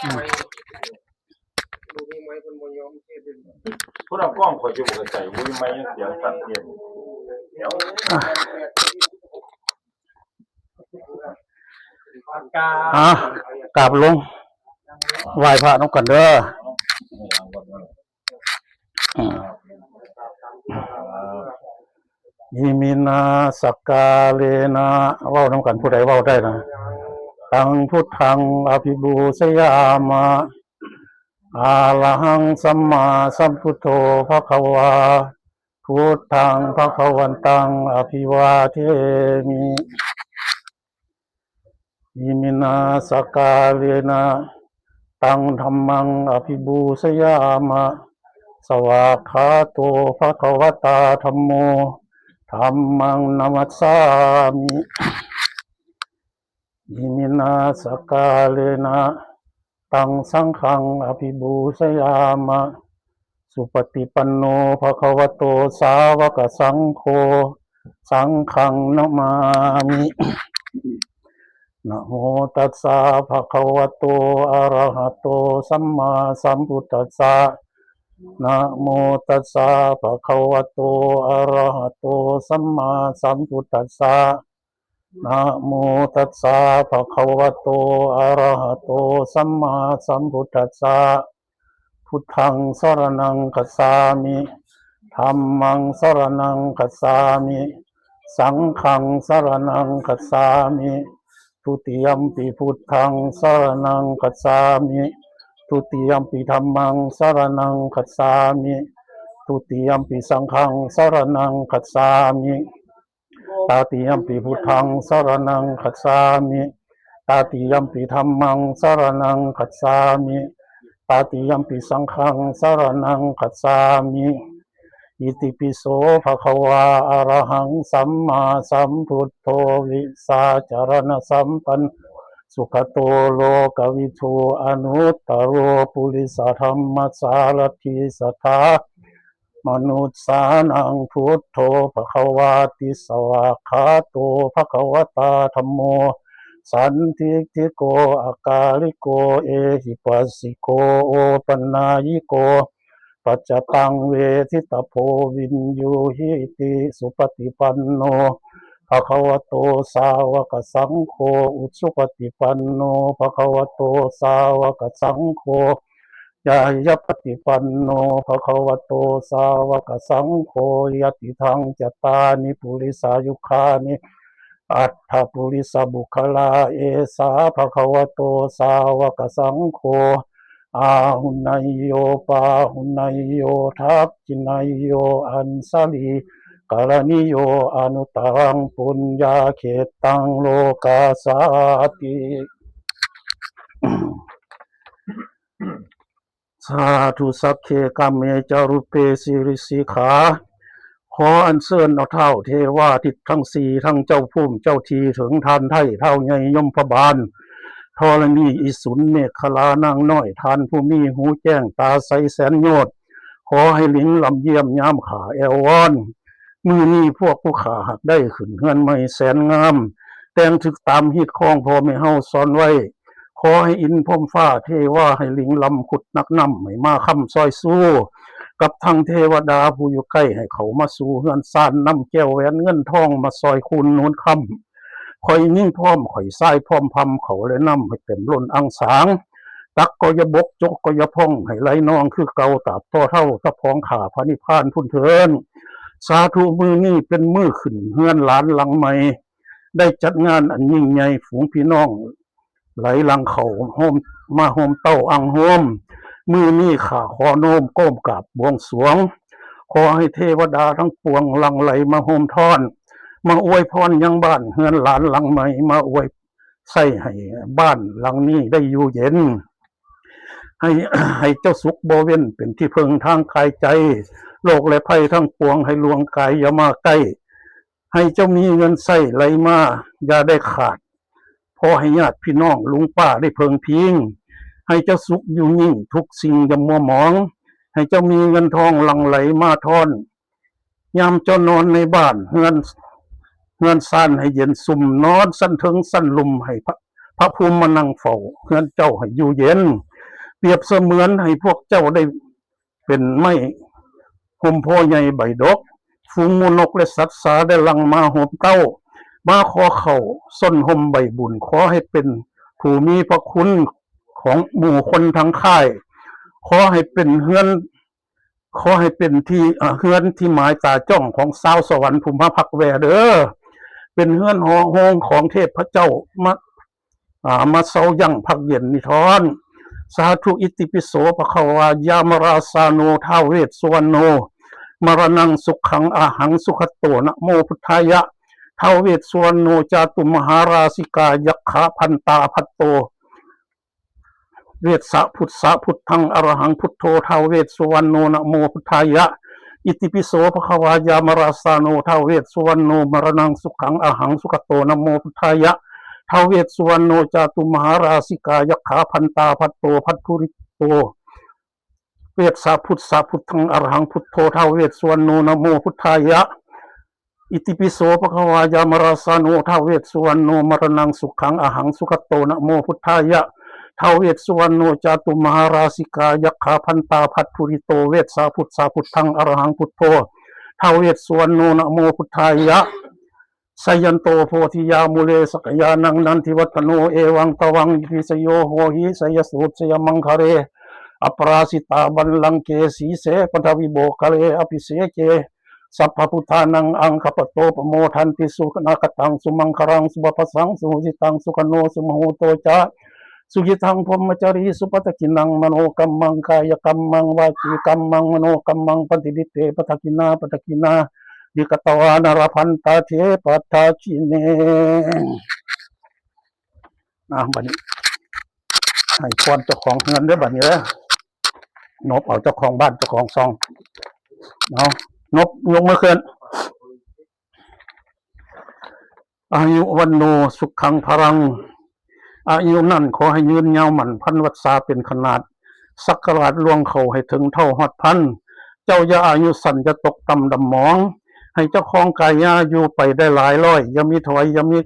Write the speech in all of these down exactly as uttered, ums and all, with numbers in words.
อืม ผู้รับกล้องขออยู่บ่ใส่วุ้ยไม้เสียงสั่นเทียน อ่ะ กราบลง ไหว้พระนำกันเด้อ อืม อิมินาสกาเลนะ เว้านำกัน ผู้ใดเว้าได้นะ ตังพุทธังอภิปูชยามะ อะระหังสัมมาสัมพุทโธภะคะวา พุทธังภะคะวันตังอภิวาเทมิ อิมินาสกาเลนะ ตังธัมมังอภิปูชยามะ สวากขาโตภะคะวะตาธัมโม ธัมมังนะมัสสามิ อิมินาสกาเลนะ ตังสังฆังอภิปูชยามะ สุปฏิปันโนภะคะวะโตสาวกสังโฆ สังฆังนะมามิ นะโมตัสสะภะคะวะโตอะระหะโตสัมมาสัมพุทธัสสะ นะโมตัสสะภะคะวะโตอะระหะโตสัมมาสัมพุทธัสสะ นะโมตัสสะภะคะวะโตอะระหะโตสัมมาสัมพุทธัสสะ พุทธังสรณังคัจฉามิ ธัมมังสรณังคัจฉามิ สังฆังสรณังคัจฉามิ ทุติยัมปิพุทธังสรณังคัจฉามิ ทุติยัมปิธัมมังสรณังคัจฉามิ ทุติยัมปิสังฆังสรณังคัจฉามิ ตาติยัมปิพุทธังสรณังคัจฉามิ ตาติยัมปิธัมมังสรณังคัจฉามิ ตาติยัมปิสังฆังสรณังคัจฉามิ อิติปิโสภะคะวา อะระหังสัมมาสัมพุทโธ วิชาจารณสัมปันโน สุขโตโลกวิทู อนุตตโรปุริสธัมมสารถี สัทธา มนุสสานังพุทโธภะคะวาติ สวากขาโตภะคะวะตาธัมโม สันทิฏฐิโก อะกาลิโก เอหิปัสสิโก โอปันนายิโก ปัจจตังเวทิตาโพ วินยูหิติ สุปฏิปันโนภะคะวะโตสาวกสังโฆ อุจุปฏิปันโนภะคะวะโตสาวกสังโฆ ญาญาปฏิปันโนภะคะวะโตสาวกสังโฆ ยะติทังจัตตาริปุริสายุคานิ อัฏฐปุริสบุคคลา เอสาภะคะวะโตสาวกสังโฆ อาหุเนยโย ปาหุเนยโย ทักขิเนยโย อัญชลีกรณีโย อนุตตรังปุญญาเขตตังโลกาสสาติ สาธุ สักเค กาเม จารุเป สิริสิขา ขออัญเชิญเอาท้าวเทวาทิตทั้งสี่ ทั้งเจ้าภูมิเจ้าที่ เถิงท่านไทท้าวใหญ่ยมพบาล ธรณีอิสุน เมขลานางน้อย ท่านผู้มีหูแจ้งตาใสแสนโยชน์ ขอให้หลิงลำเยี่ยมยามข้าแอววอน มื้อนี้พวกผู้ข้าหากได้ขึ้นเฮือนใหม่แสนงาม แต่งถึกตามฮีตของพ่อแม่เฮาสอนไว้ ขอให้อินพรหมฟ้าเทวาให้หลิงลำขุดนักน้ำให้มาค้ำซอยสู้ กับทั้งเทวดาผู้อยู่ใกล้ให้เขามาสู่เฮือนซานนำแก้วแหวนเงินทองมาซอยคูณหนุนค้ำ ข่อยยิงพร้อมข่อยชายพร้อมพำเขาและนำให้เต็มล้นอังสาง ตักก็อย่าบกจกก็อย่าพร่องให้ไหลนองคือเก่าตราบต่อเท่าตะพองข้าพระนิพพานพุ้นเทิน สาธุ มื้อนี้เป็นมื้อขึ้นเฮือนหลานหลังใหม่ ได้จัดงานอันยิ่งใหญ่ ฝูงพี่น้องไหลหลั่งเข้าโฮม มาโฮมเต้าอังโฮม มื้อนี้ข้าขอน้อมก้มกราบบวงสรวง ขอให้เทวดาทั้งปวงหลั่งไหลมาโฮมทอน มาอวยพรยังบ้านเฮือนหลานหลังใหม่ มาอวยใส่ให้บ้านหลังนี้ได้อยู่เย็น ให้ ให้เจ้าสุขบ่เว้นเป็นที่เพิ่งทางกายใจ โรคและภัยทั้งปวงให้ล่วงกายอย่ามาใกล้ ให้เจ้ามีเงินใช้ไหลมาอย่าได้ขาด พอให้ญาติพี่น้องลุงป้าได้เพิ่งพิง ให้เจ้าสุขอยู่ยิ่งทุกสิ่งอย่ามัวหมอง ให้เจ้ามีเงินทองหลั่งไหลมาทอน ยามเจ้านอนในบ้านเฮือน เฮือนซานให้เย็นซุ่ม นอนชั้นเทิงชั้นลุ่มให้พระ พระภูมิมานั่งเฝ้าเฮือนเจ้าให้อยู่เย็น เปรียบเสมือนให้พวกเจ้าได้เป็นไม้ฮ่มโพธิ์ใหญ่ใบดก ฝูงหมู่นกและสัตว์สาได้หลั่งมาโฮมเต้า มาขอเข้าส้นฮ่มใบบุญ ขอให้เป็นผู้มีพระคุณของหมู่คนทั้งค่าย ขอให้เป็นเฮือน ขอให้เป็นที่ เอ่อ เฮือนที่หมายตาจ้องของชาวสวรรค์ผู้มาพักแวเด้อ เป็นเฮือนหอโฮงของเทพเจ้ามา อ่า มาเซายั่งพักเย็นนิทอน สาธุ อิติปิโส ภะคะวา ยามราชาโน ท้าวเวสสุวรรณโน มรณังสุขัง อหัง สุขโต นะโมพุทธายะ ท้าวเวสสุวรรณโน จาตุมหาราชิกา ยักขา พันตา พัตโต เวสสะ พุทธะ พุทธัง อรหัง พุทโธ ท้าวเวสสุวรรณโน นะโมพุทธายะ อิติปิโส ภะคะวา ยามราชาโน ท้าวเวสสุวรรณโน มรณังสุขัง อหัง สุขโต นะโมพุทธายะ ท้าวเวสสุวรรณโน จาตุมหาราชิกา ยักขา พันตา พัตโต พัทธุริโต เวสสะ พุทธะ พุทธัง อรหัง พุทโธ ท้าวเวสสุวรรณโน นะโมพุทธายะ อิติปิโส ภะคะวา ยามราชาโน ท้าวเวสสุวรรณโน มรณังสุขัง อหัง สุขโต นะโมพุทธายะ ท้าวเวสสุวรรณโน จาตุมหาราชิกา ยักขา พันตา พัทธุริโต เวสสะ พุทธะ พุทธัง อรหัง พุทโธ ท้าวเวสสุวรรณโน นะโมพุทธายะ สะยันโต โพธิยามูเล สักยานัง นันทิวัฒโน เอวังตวัง อิติสโย โหหิ สยสูตร สยมังคะเร อปราสิตา บัลลังเก สีเส ปัทวิโบกะเล อภิเสเก สัพพะพุทธานัง อังคปโต ปโมทันติ สุนากตัง สุมังคลัง สุภพสัง สุหุสิตัง สุขโน สุมโหโตจะ สุยิทัง พรหมจารี สุปัตตกินัง มโนกัมมัง กายกัมมัง วาจีกัมมัง มโนกัมมัง ปัตติลิเต ปัตตกินา ปัตตกินา ดิกตวา นรพันตาเท ปัตตาชิเน อ่ะ บัดนี้ ให้พรเจ้าของเฮือนเด้อ บัดนี้เด้อ นบเอาเจ้าของบ้าน เจ้าของซอง เอา นบยกมือขึ้น อายุ วัณโณ สุขัง พลัง อายุนั้นขอให้ยืนยาวหมั้นพันวรรษาเป็นขนาด ศักราชล่วงเข้าให้ถึงเฒ่าฮอดพัน เจ้าอย่าอายุสั้น อย่าตกต่ำดำหมอง ให้เจ้าของกายาอยู่ไปได้หลายร้อย อย่ามีถอย อย่ามี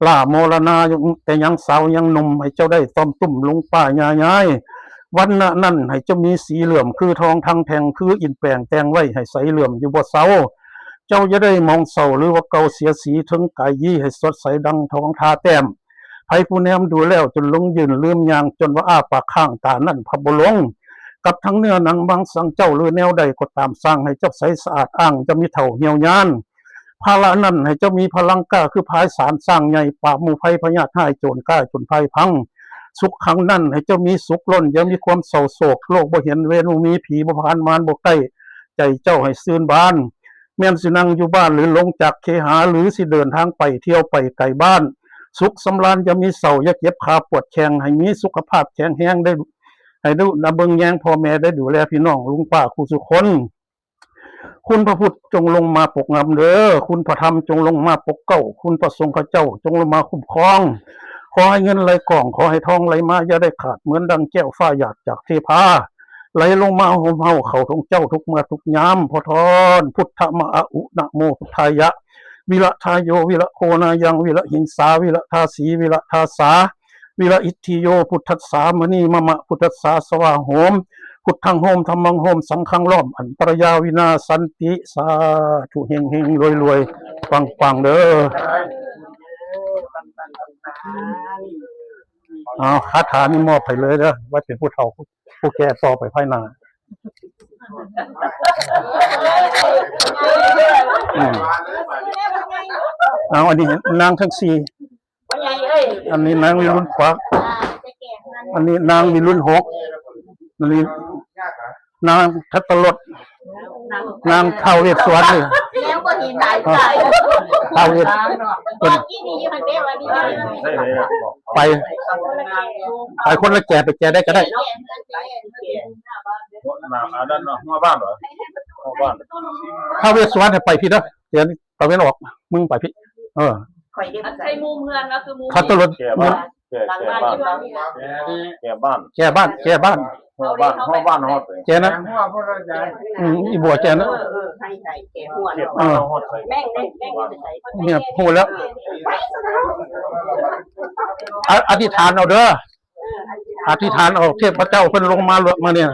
ล้ามรณา แต่ยังสาวยังหนุ่ม ให้เจ้าได้ต้อมตุ้มลุงป้าย่ายาย วรรณะนั้นให้เจ้ามีสีเหลื่อมคือทอง ทั้งแท่งคืออินแปง แต่งไว้ให้ใสเหลื่อมอยู่บ่เซา เจ้าอย่าได้หมองเศร้าหรือว่าเก่าเสียสี เถิงกายยีให้สดใสดังทองทาแต้ม ไผผู้แนมดูแล้วจนหลงยืนลืมย่าง จนว่าอ้าปากค้างตานั้นพับบ่ลง กับทั้งเนื้อหนังมังสังเจ้าหรือแนวใดก็ตาม สร้างให้เจ้าใสสะอาดอ้าง จะมีเฒ่าเหี่ยวยาน ภาระนั้นให้เจ้ามีพลังกล้าคือพายสาร สร้างใหญ่ปราบหมู่ภัยพยาธิร้าย โจรกล้าจนภัยพัง สุขขังนั้นให้เจ้ามีสุขล้น อย่ามีความเศร้าโศก โลกบ่เห็นเวรบ่มี ผีบ่ผ่าน มารบ่ใกล้ ใจเจ้าให้ซื่นบาน แม่นสินั่งอยู่บ้านหรือลงจากเคหา หรือสิเดินทางไปเที่ยวไปไกลบ้าน สุขสำราญอย่ามีเศร้า อย่าเจ็บขาปวดแข้ง ให้มีสุขภาพแข็งแรงได้ ให้ดูนะเบิ่งแยงพ่อแม่ได้ดูแลพี่น้องลุงป้าคู่สุคน คุณพระพุทธจงลงมาปกงำเด้อ คุณพระธรรมจงลงมาปกเกล้า คุณพระสงฆ์ข้าเจ้าจงลงมาคุ้มครอง ขอให้เงินไหลกล่อง ขอให้ทองไหลมา อย่าได้ขาดเหมือนดังแก้วฟ้าหยาดจากเทพา ไหลลงมาโฮมเฮาเข้าของเจ้าทุกเมื่อทุกยาม พอทอน พุทธะมะอะอุ นะโมพุทธายะ วิระทาโย วิระโคนายัง วิระหิงสา วิระทาสี วิระทาสา วิระอิทธิโย พุทธัสสะ มะนีมะมะ พุทธัสสะ สวาโหม พุทธังโฮม ธัมมังโฮม สังฆังล้อม อันตรายาวินาศสันติ สาธุ เฮงเฮงรวยรวย ปังปังเด้อ เอาคาถานี้มอบให้เลยเด้อ ไว้เป็นผู้เฒ่าผู้แก่ต่อไปภายหน้า อืม เอา อันนี้นางทั้งสี่ อันนี้นางวิรุณขวา อันนี้นางวิรุณหก อันนี้นางทัตตรส นางท้าวเวสสวรรณนี่ แล้วก็เห็นหลาย อ่า ท้าวเวส เพิ่น ไป ไปคนละแก่ ไปแก่ได้ก็ได้ หน้าอันนั้นเนาะ หัวบ้านเหรอ หัวบ้าน ท้าวเวสสวรรณให้ไปพี่เด้อ เดี๋ยวตะเวนออก มึงไปพี่ เออ ข่อยเด้ อันใส่มุมเฮือนนะ คือมุม ทัตตรส แก่บ้าน แก่ แก่บ้าน แก่บ้าน แก่บ้าน แก่บ้าน หัวบ้าน หัวบ้าน หัวบ้าน แก่นะ หัวพ่อใหญ่ อืม อีบัวแก่นะ เออ เออ ใช่ ใช่ แก่หัว เก็บมา เออ หัวใส่ แม่ง แม่ง แม่ง ใส่ เนี่ย พูดแล้ว ไปซะแล้ว อ- อธิษฐานเอาเด้อ อธิษฐานเอา เทพเจ้าเพิ่นลงมาลวดมาเนี่ย เ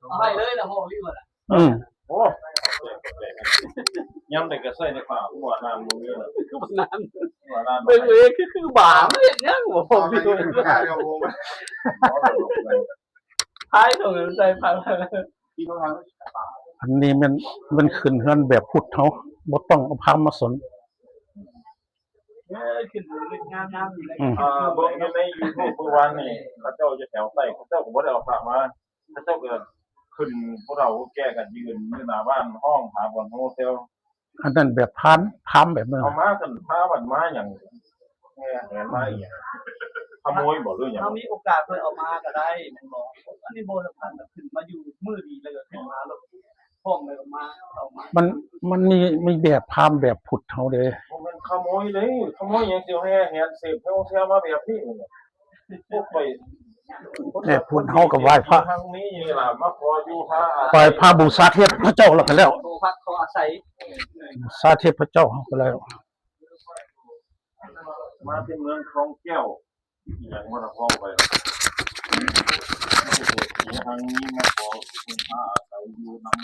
อาไปเลยนะห้องนี้หมดอ่ะ อืม โอ้ย้ำแต่กระใส่ในผ้าหัวน้ำมือเลย นั่น หัวน้ำ เป็นเวคือคือบาไม่เห็นยังหัวผมอยู่ ท้ายของใส่ผ้า อันนี้มันมันขึ้นเฮือนแบบพุทธเฮาบ่ต้องเอาพราหมณ์มาสน เออขึ้นงามงามอยู่เลย อืม อ่าเบิ่งอยู่ในยูทูบเมื่อวานนี่เขาเจ้าจะแถวใต้เขาเจ้าก็บ่ได้เอาพระมาเขาเจ้าก็ขึ้นพวกเราแก่กันยืนอยู่หน้าบ้านห้องหาบอลโฮเซล อันนั้นแบบพราหมณ์พราหมณ์แบบนั้น เอามากันพาวันมาอย่างแง่แหนมาอย่างขโมยบ่หรืออย่าง เขามีโอกาสเพิ่นเอามาก็ได้แม่นบ่อันนี้บ่สำคัญก็ขึ้นมาอยู่มื้อดีแล้วก็ขึ้นมาแล้วห้องแล้วก็มาเอามา มันมันมีมีแบบพราหมณ์แบบพุทธเฮาเด้ มันขโมยเลยขโมยอย่างเดียวแห่แหนเสพโฮเซลมาแบบนี้พวกไป เนี่ยพุทธเฮาก็ไหว้พระ ทางนี้นี่ล่ะมาขออยู่พระ ไหว้พระบูชาเทพเจ้าแล้วก็แล้ว ขอพักขออาศัย บูชาเทพเจ้าเฮาก็แล้ว มาที่เมืองคลองแก้วอย่างมันคลองไปทางนี้มาขอพระอาศัยอยู่นำ